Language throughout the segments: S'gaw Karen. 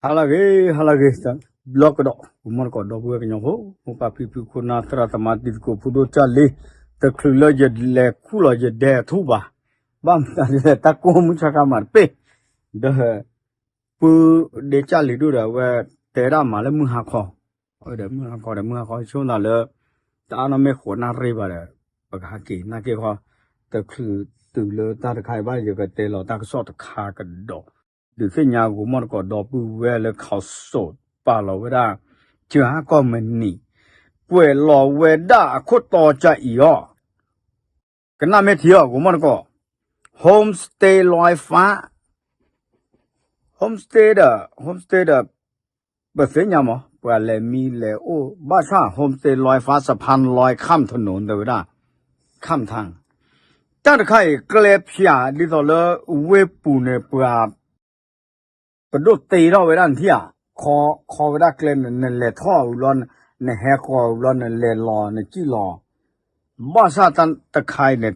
ဟါလၢအဂ့ၤ ဟါလၢအဂ့ၤ, တဘျီကဒီး ဂီၤမီၢ်တကိး ဒီပုၢ်ဝဲၢ်ကညီဖိ မိၢ်ပၢ်ဖံဖု ခိၣ်နၢ် သရၣ်သမါ တံၤသကိး ဖိဒိၣ် ကၢ်လံ, တချုးလၢယလဲၤခူၣ်လီၤယဒဲအထူၣ်ဘၣ်, ဘၣ်မတၤဒ်လဲၣ် တၢ်ကိၢ်မုၢ်ဆါခါမးတပ့ၢ်, ဒီး ပုၢ်ဒ့ကၢ်လံဒိၣ်ဒီး အဝဲတဲဒၣ်မၤလၢမုၢ်ဟါခီ, အဝဲဒီးမုၢ်ဟါခီဒီး မုၢ်ဟါခီဆိသးလၢ တအါနီၢ်မ့ၢ်ဃိးနၣ်ရံၣ်ဘၣ်ဒီး ပကဟးက့ၤနာ်က့ၢ်ခီ, တချုးတုၤလၢတၢ်တခါအံၤဘၣ် ယကတဲလီၤတၢ်ကစီၣ်တခါကဒီး, ဒုးသ့ၣ်ညါဂီၤမီၢ်တကိး ဒီပုၢ်ဝဲၢ်လၢ ခီၣ်စိး ပာ်လီၤဝဲဒၣ် ကၠၢကီၢ်မနံၤ, ကွဲးလီၤဝဲဒၣ်အခိၣ်တီကၢ်အံၤအီၤ, ကနၣ်မ့ၢ်ထံအီၤ ဂီၤမီၢ်တကိး, homestay လွဲဖး, homestay ဒီး homestay ဒီး ပသ့ၣ်ညါမး ပှၤလဲၤမံလဲၤအိၣ် ဘၣ်ဆၣ် homestay လွဲဖး စဖၣ်လွဲ ခၣ်ထနူ တဲဝဲဒၣ် ခၣ်ထါ, တၢ်တခါအံၤ ကျဲဖၠးဒ်သိးလၢ ဝ့ၢ်ပူၤန့ၣ် ပှၤ ပဒိၣ်တ့ထီၣ်ဝဲဒၣ်နထံၣ်ဧါ, ခီဝဲဒၣ်ကျဲန့ၣ် နလဲၤထီၣ်ဝံၤဘျီ နဟဲဃီၤဝံၤဘျီ နလဲၤလီၤ နစံၣ်လီၤ, ဘၣ်ဆၣ်တၢ်တခါအံၤန့ၣ်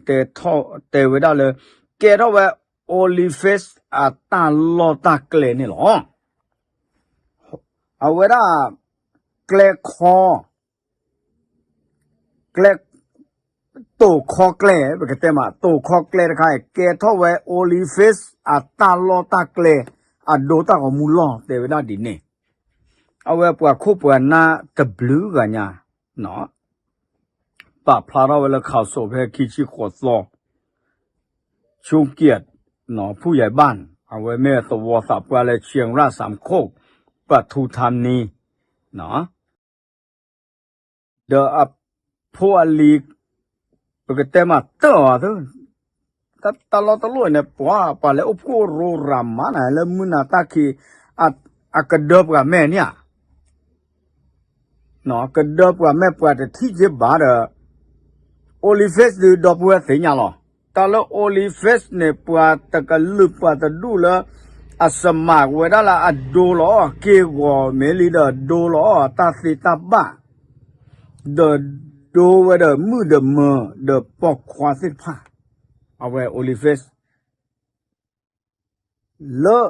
တဲဝဲဒၣ်လၢ ကဲထီၣ်ဝဲ Oliphant အတၢ်လီၢ်တၢ်ကျဲန့ၣ်လီၤ. အဝဲဒၣ် ကျဲခီ ကျဲ တိာ်ခီကျဲ ပကတဲမး တိာ်ခီကျဲတခါအံၤ ကဲထီၣ်ဝဲ Oliphant အတၢ်လီၢ်တၢ်ကျဲ အဒိတၢ်ဂီၤမူလီၢ် တဲဝဲဒၣ်ဒ်န့ၣ်, အဝဲပှၤခိၣ်ပှၤနၢ်တဘျုးဂၤညါ ပာ်ဖျါထီၣ်ဝဲလၢ ခီၣ်စိး ဖဲခံဆံဃိးသီ ဆူကၠံး ဖူယဲၢ်ဘၣ်, အဝဲမ့ၢ်သဝီသးပှၢ်လၢ ဆံရၣ်စၣ်ခိၣ် ပထူထါနံ ဒီးအဖိအလံၤ ပကတဲမးတၢၢ်အီၤသၢ, တၢ်လီၢ်တလီၢ်အံၤန့ၣ် ပှၤ ပှၤလဲၤအိၣ်ဖှိၣ်ရိရၤမးနၤ လၢမုၢ်နၤတၢ်ခံး အကဒၢပှၤမဲာ်န့ၣ်ဧါ ကဒၢပှၤမဲာ်ပှၤတထံၣ်က့ဘၣ်ဒီး Oliphant ဒုးဒီပုၢ်ဝဲၢ်သ့ၣ်ညါလီၤ. တၢ်လၢ Oliphant န့ၣ် ပှၤတကလုာ်ပှၤတဒူၣ်လၢ အစမးဝဲဒၣ်လၢအဒိလီၤ က့ၢ်ဂီၤမ့ၢ်လံဒီးဒိလီၤ တၢ်သ့တၢ်ဘၣ် ဒီးဒိဝဲဒီးမုၣ်ဒီးမၢၤ ဒီးပိာ်ခွါသ့ၣ်တဖၣ် အဝဲ Oliphant လၢ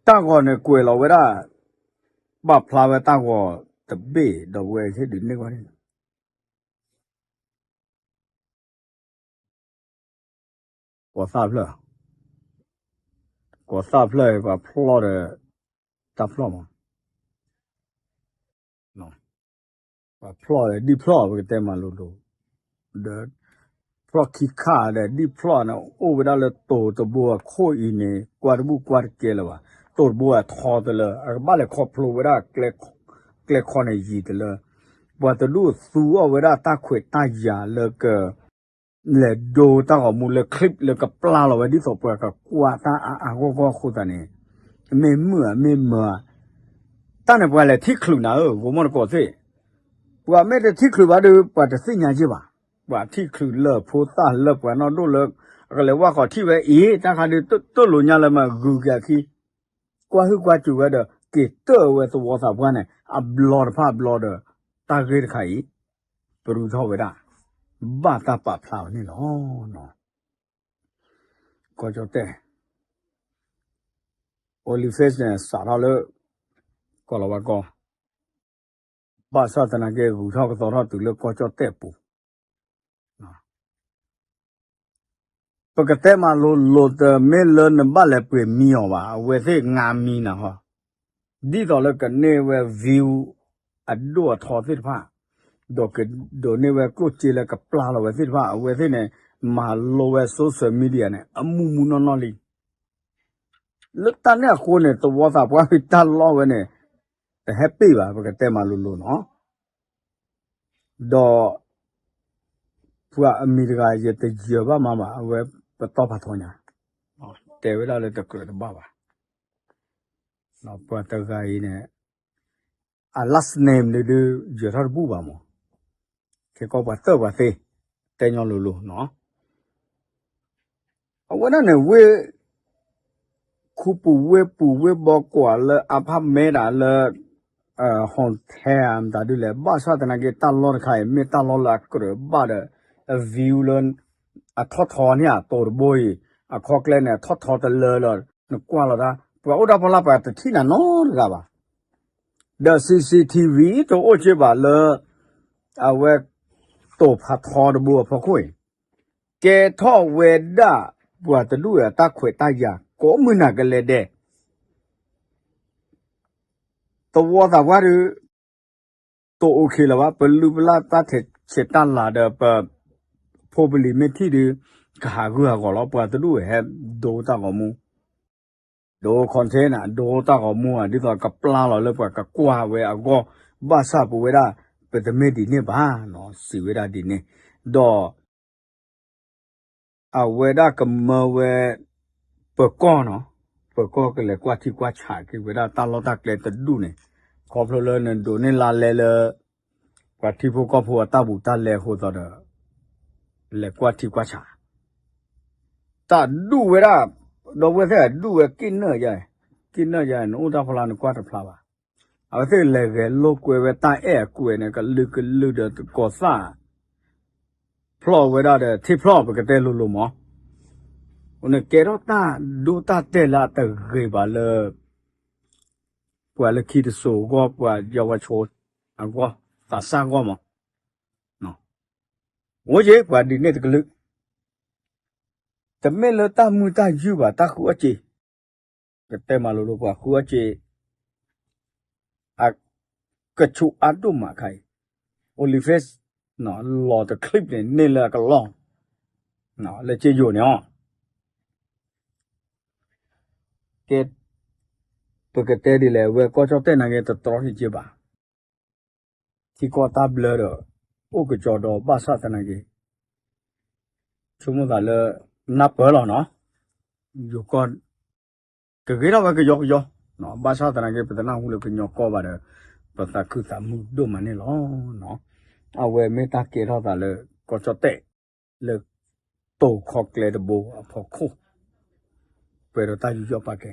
တၢ်ဂီၤန့ၣ်ကွဲးလီၤဝဲဒၣ် ပာ်ဖျါဝဲတၢ်ဂီၤတဘ့ၣ် ဒီးဝဲဟ့ၣ်ဒုးန့ၢ်ဝဲန့ၣ် ကီၤသၣ်ဖျၢၣ်, ကီၤသၣ်ဖျၢၣ် ပှၤဖျီၣ်ဒီး တၢ်ဖျီၣ်မး ပှၤဖျီၣ်ဒီးဒ်ဖျီၣ် ပကတဲမးလိၤလိၤ, ဒီး ဖျီၣ်ခံခါဒီးဒ်ဖျီၣ်န့ၣ် အိၣ်ဝဲဒၣ်လၢတိၤတဘိအခိၣ်အံၤန့ၣ် ကွၢ်တဘူၣ်ကွၢ်တကဲလၢၤဘၣ်, တိၤတဘိအထီတလၢ အကဘၣ်လဲၤခီဖျိဝဲဒၣ် ကျဲခီန့ၣ်ယံၤတလၢ, ပှၤတဒူၣ်သူအီၤဝဲဒၣ်တၢ်ခွဲးတၢ်ယာ်လၢက လဲၤဒိတၢ်ဂီၤမူလၢ clip လၢကပျၢ်လီၤဝဲဒ်သိးပှၤကကွၢ်တၢ်အါအါဂီၢ်ဂီၢ်အဃိသတးန့ၣ်, မ့ၢ်မုာ်ဧါမ့ၢ်မၢၤဧါ, တၢ်န့ၣ်ပှၤလဲၤထံၣ်ချုးနၤဧၢ ဂီၤမီၢ်တကိးသ့ၣ်, ပှၤမ့ၢ်တထံၣ်ချုးဘၣ်ဒီး ပှၤတသ့ၣ်ညါက့ဘၣ်, ပှၤထံၣ်ချုးလၢဖိသၣ်လၢပှၤနီၢ်ဒိၣ်လၢ ကလဲၤဝၢ်ဃီၤထံၣ်ဝဲအံၤ တၢ်ခါဒုးတလိာ်ညါလၢမၤဂုာ်က့ၤအခံ ကွၢ်ဟုၣ်ကွၢ်စူၤဝဲဒီး က့ၤတၢၢ်ဝဲသဝီသးပှၢ်န့ၣ် အဘျီတဖၣ်အဘျီဒီး တၢ်ဂ့ၢ်တခါအံၤ ပရူထီၣ်ဝဲဒၣ် ဘၣ်တၢ်ပာ်ဖျါဝဲန့ၣ်လီၤ. ကီၢ်ကၠီၣ်တဲၣ် Oliphant န့ၣ် စးထီၣ်လၢ ကီၢ်လီၤဝါကီၢ် ဘၣ်ဆၣ်သနာ်က့ ဂုၤထီၣ်ကသီထီၣ်တုၤလၢကီၢ်ကၠီၣ်တဲၣ်ပူၤ ပကတဲမးလိၤလိၤ တမ့ၢ်လၢနဘၣ်လဲၤပှ့ၤမံအီၤဘၣ်, အဝဲသ့ၣ်ငါမံနၤဟီ, ဒ်သိးလၢကန့ၢ်ဝဲ view အဒိၣ်အထီသ့ၣ်တဖၣ်, ဒီးကဒိးန့ၢ်ဝဲကျိၣ်စ့လၢကပျၢ်လီၤဝဲသ့ၣ်တဖၣ်, အဝဲသ့ၣ်န့ၣ် မၤလိဝဲ social media န့ၣ် အမူမူနီၢ်နီၢ်လံ. လၢတၢ်န့ၣ်အဃိန့ၣ် သဝီသးပှၢ်ဖဲတၢ်လီၢ်ဝဲန့ၣ် တဟဲပ့ၢ်ဘၣ် ပကတဲမးလိၤလိၤနီၤ. ဒီး ပှၤအမံၤတဂၤ ယတယၢၤဘၣ်မးဘၣ်, အဝဲပတီၢ်ဖးထီညါ, တဲဝဲဒၣ်လၢတကြၢးတဘၣ်ဘၣ်. ပှၤတဂၤအံၤန့ၣ် အ last name ဒုး ယၢၤထီၣ်တဘူၣ်ဘၣ်မး, ခဲကီၢ်ပှၤတၢၢ်ပှၤသ့, တဲညီလိၤလိၤနီၤ. အဝဲဒၣ်န့ၣ် ဝ့ၢ် ခူပူၤဝ့ၢ်ပူၤဝ့ၢ်ဘီကွၢ်လၢ apartment ဒၣ်လၢ hotel မတၤဒုလဲၣ်, ဘၣ်ဆၣ်သနာ်က့ တၢ်လီၢ်တခါအံၤ မ့ၢ်တၢ်လီၢ်လၢအကြၢးဘၣ်ဒီး view လၢ အထီၣ်ထီန့ၣ်ဧါ, တိၤတဘိအံၤ အခီကျဲန့ၣ် အထီၣ်ထီတလၢလီၤ, နကွၢ်လီၤတၢ် ပှၤအိၣ်တၢ်ဖီလာ်ပှၤတထံၣ်နၤနီတဂၤဘၣ်. ဒီး CCTV တအိၣ်က့ဘၣ်လၢ အဝဲ တိာ်ဖးထီတဘိအဖီခိၣ်အံၤ, ကဲထီၣ်ဝဲဒၣ် ပှၤတဒူၣ်အတၢ်ခွဲးတၢ်ယာ် ကိးမုၢ်နၤကလဲၤဒဲး သဝီသးပှၢ်ဒီး တအိၣ်ခ့လၢၤဘၣ်, ပလုၢ်ပလၢ်တၢ်ထဲးဆဲးတၢ်လၤဒီး ပဖိပလံၤမ့ၢ်ထံၣ်ဒီး ကဟးဂုာ်ဟးဂီၤလီၤ. ပှၤတဒူၣ်ဝဲဟဲဒိတၢ်ဂီၤမူ, ဒိ container ဒိတၢ်ဂီၤမူဧါ, ဒ်သိးကပျၢ်လီၤလၢပှၤကကွၢ်ဝဲအဂီၢ်, ဘၣ်ဆၣ်ပဝဲဒၣ် ပတမ့ၢ်ဒ်န့ၣ်ဘၣ်နီၤ, စံးဝဲဒၣ်ဒ်န့ၣ်, ဒီး အဝဲဒၣ်ကမၢဝဲ ပၢၤကီၢ်နီၤ, ပၢၤကီၢ်ကလဲၤကွၢ်ထံကွၢ်ဆးက့ၤဝဲဒၣ်တၢ်လီၢ်တၢ်ကျဲတဒူၣ်န့ၣ်, ခီဖျိလၢနဒိးန့ၢ်လါလဲလၢ ပှၤထံဖိကီၢ်ဖိအတၢ်ဘူးတၢ်လဲအဃိသတးဒီး လဲၤကွၢ်ထံကွၢ်ဆး တၢ်ဒူၣ်ဝဲဒၣ်, ဒီပုၢ်ဝဲၢ်သ့ၣ်ဒူၣ်ဝဲက့ၣ်နၢၣ်ယါ, က့ၣ်နၢၣ်ယါ နအိၣ်တၢ်ဖီလာ်နကွၢ်တဖျါဘၣ်. အဝဲသ့ၣ်လဲၤဂဲၤလိာ်ကွဲဝဲတၢ်အဲၣ်အကွဲန့ၣ် ကလုာ်ကလုာ်ဒီးတကိးသၣ် ဖျီၣ်ဝဲဒၣ်ဒီးထံၣ်ဖျီၣ် ပကတဲလိၤလိၤမး, အဃိန့ၣ်ကဲထီၣ်တၢ်ဒိတၢ်တဲာ်လၢအတဂ့ၤဘၣ်လၢ ပှၤလၢခံတစိၤအဂီၢ် ပှၤယွၤဝဲဆိအဂီၢ် သးစၢ်ဂီၢ်မး, အိၣ်က့ၤပှၤဒ်န့ၣ်တကလုာ်, တမ့ၢ်လၢတၢ်မုာ်တၢ်ယုၢ်ဘၣ် တၢ်ဃုအီၣ်စ့, ကတဲမၤလိာ်လိာ်ပှၤဃုအီၣ်စ့ အကဆူးအါဒိၣ်မးခါအံၤ, Olympics လီၤတချံးန့ၣ် န့ၢ်လၢအကလီၢ်, လၢစ့ယိၤန့ၣ်အီၤ, ကဲ, ပကတဲဒ်လဲၣ် ဝဲကီၢ်ကၠီၣ်တဲၣ်နာ်က့ တတြီန့ၢ်က့ဘၣ်, ထံကီၢ်တၢ်ဘျၢဒီး အိၣ်ကစီဒီဘၣ်ဆၣ်သနာ်က့ ဆိကမိၣ်သးလၢ နၢ်ပၢၢ်လီၤနီၤ, ယိၤကီၢ် ကဂ့ၤထီၣ်ဝဲကယီကယီ, ဘၣ်ဆၣ်သနာ်က့ ပတနၢ်ဟူလၢကညီကီၢ်ဘၣ်ဒီး ပသးခုသးမုာ်ဒိၣ်မးန့ၣ်လီၤ. အဝဲမ့ၢ်တၢ်ကဲထီၣ်သးလၢ ကီၢ်ကၠီၣ်တဲၣ် လၢ တိာ်ခီကျဲတဘိအဖီခိၣ်, ပှဲၤဒီးတၢ်ယူးယီၣ်ပာ်ကဲ